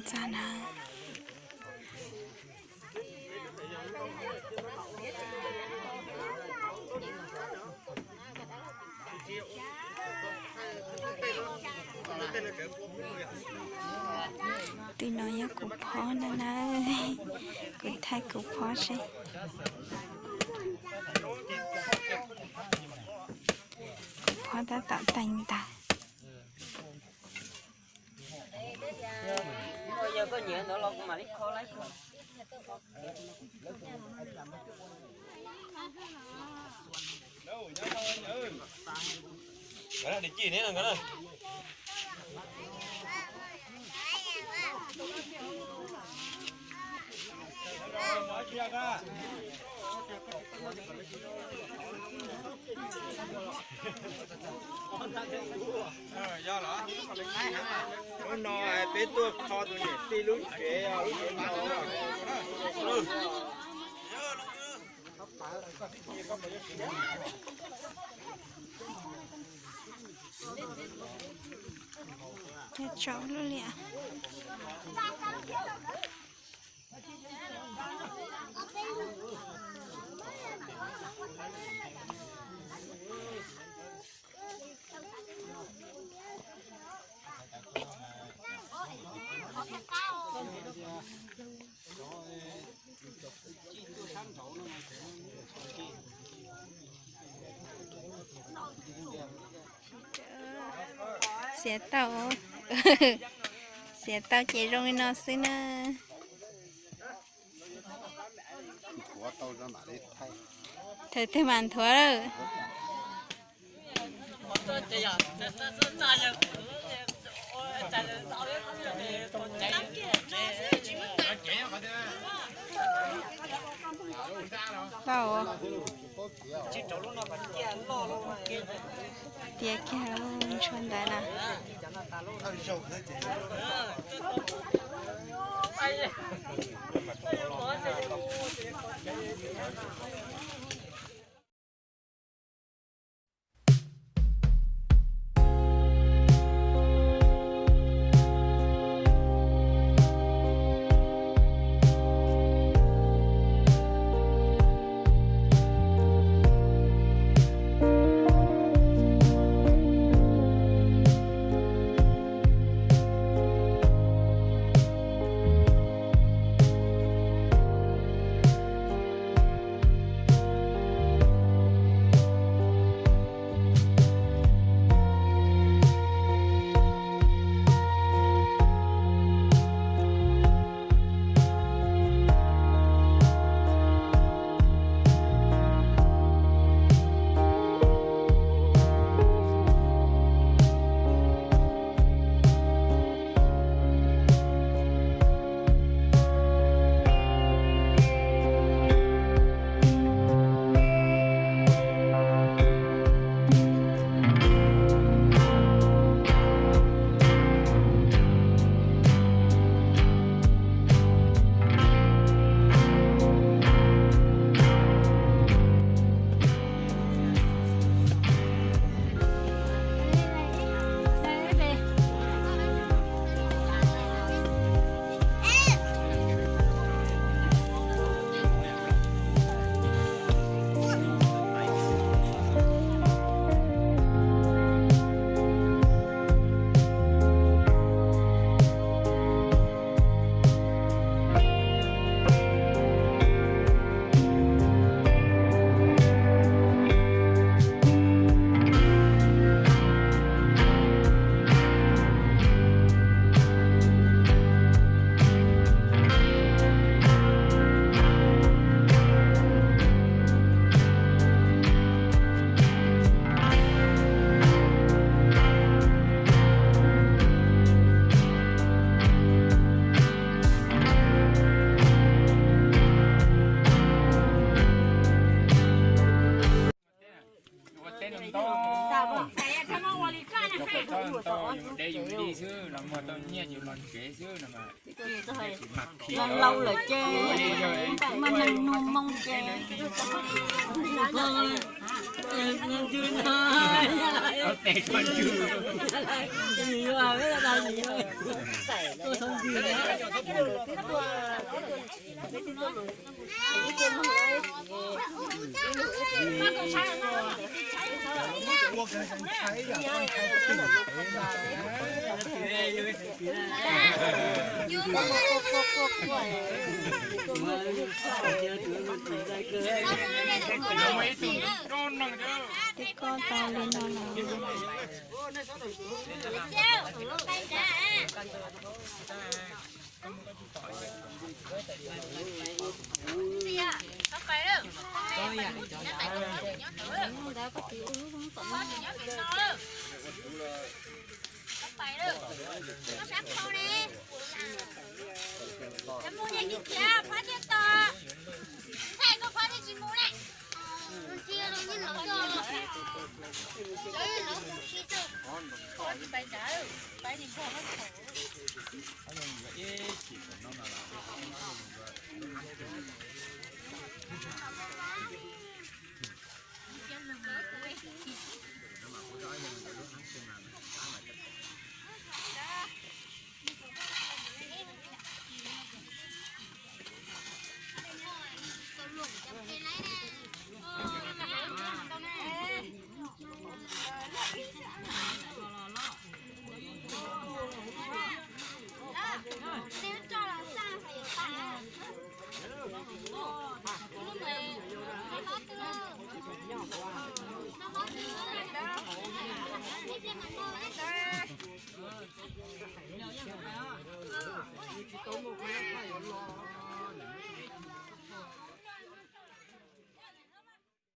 txav na. Twb no yog kuv phob na na, kuv thaij kuv phob seb. Kuv phob tab tom teev ntawv. Hnub no peb tuaj kho tus niam tij lub tsev, lub tsev no. Tsaus lub liam. Xiav tau, xiav tau ces zoo li no xwb na. Thaum twg mam nthuav lawm. Tau. Tiav kiag ntshua ntawd na. Yus li xwb los muag tau nyiaj yus los tsev xwb no mas. Los laus lawm ces mas neeg mloog moo ces Tib kob tau li no lawm. Mus, ntxhais, koj phob thiaj tsis mus na.